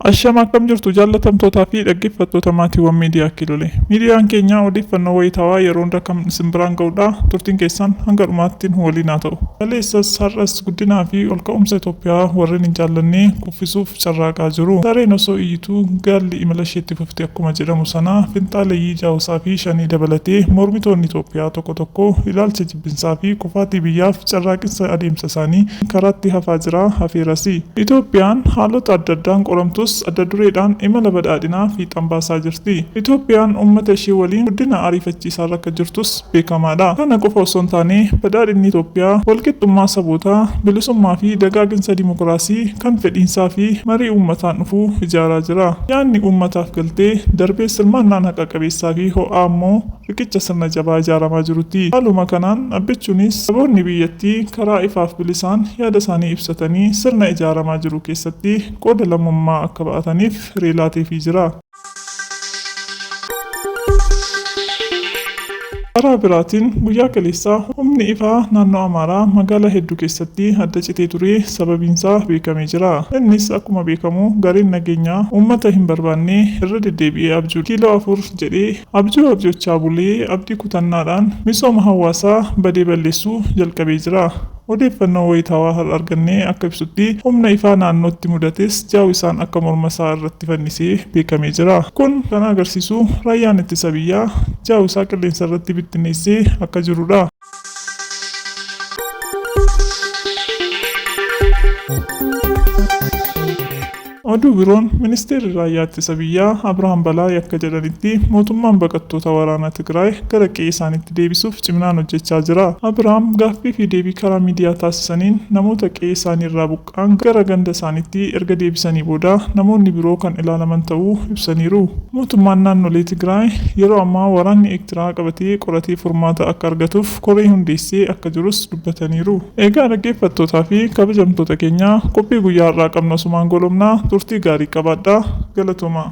Ashama akkam jirtu jaallatamtootaa fi dhaggeeffattoota maatiiwwan miidiyaa Kiilolee. Miidiyaan keenya odeeffannoo wayitaawaa yeroo hunda kan isin biraan ga'udha. Turtiin keessan hanga dhumaatti nu waliin haa ta'u. Kaleessas har'as guddinaa fi ol ka'umsa Itoophiyaa warreen hin jaallanne kuffisuuf carraaqaa jiru. Sareen osoo iyyituu gaalli imala isheetti fufti akkuma jedhamu sana finxaaleyyii Jaawusaa fi Shanee dabalatee mormitoonni Itoophiyaa tokko tokko ilaalcha jibbinsaa fi kufaatii biyyaaf carraaqinsa adeemsa isaanii karaatti hafaa jira hafeerasi. Itoophiyaan haalota adda addaan qoramtus adda dureedhaan imala badhaadhinaa fiixaan baasaa jirti. Itoophiyaan uummata ishee waliin guddina ariifachiisaarra akka jirtus beekamaadha. Kana qofa osoo hin taane badhaadhinni Itoophiyaa walqixxummaa sabootaa, bilisummaa fi dagaaginsa dimokiraasii kan fedhiinsaa fi marii uummataan dhufu ijaaraa jira. Yaadni uummataaf galtee darbees hirmaannaan haqa qabeessaa fi ho'aa ammoo riqicha sirna jabaa ijaaramaa jiruti. Haaluma kanaan Abbichuunis saboonni biyyattii karaa ifaaf bilisaan yaada isaanii ibsatanii sirna ijaaramaa jiru keessatti qooda lammummaa akka ba'ataniif hiree laateefii jira. Karaa biraatiin guyyaa kaleessaa humni ifaa naannoo Amaaraa magaalaa hedduu keessatti adda citee ture sababiinsaa beekamee jira. Innis akkuma beekamu gareen nageenyaa uummata hin barbaanne irra deddeebi'ee abjuu kiiloo 4 jedhee abjuu abjochaa bulee abdii kutannaadhaan misooma hawaasaa badee balleessuu jalqabee jira. Odeeffannoo wayitaawaa har'a arganne akka ibsutti humna ifaa naannootti mudates Jaawisaan akka morma isaa irratti fannisee beekamee jira. Kun kan agarsiisu raayyaan ittisa biyyaa Jaawisaa qilleensa irratti bittinneessee akka jirudha. Oduu biroon Ministeerri Raayyaa Ittisa Biyyaa Abrahaam Balaay akka jedhanitti mootummaan baqattoota waraanaa Tigraay gara qe'ee isaaniitti deebisuuf ciminaan hojjechaa jira. Abrahaam gaaffii fi deebii karaa miidiyaa taasisaniin namoota qe'ee isaanii irraa buqqa'an gara ganda isaaniitti erga deebisanii booda namoonni biroo kan ilaalaman ta'uu ibsaniiru. Mootummaan naannolee Tigraay yeroo ammaa waraanni Eektiraa qabatee qoratee furmaata akka argatuuf koree hundeessee akka jirus dubbataniiru. Egaa dhaggeeffattootaa fi kabajamtoota keenya qophii guyyaa har'aa qabnu asumaan goolabna turtii gaarii qabaadhaa. Galatoomaa.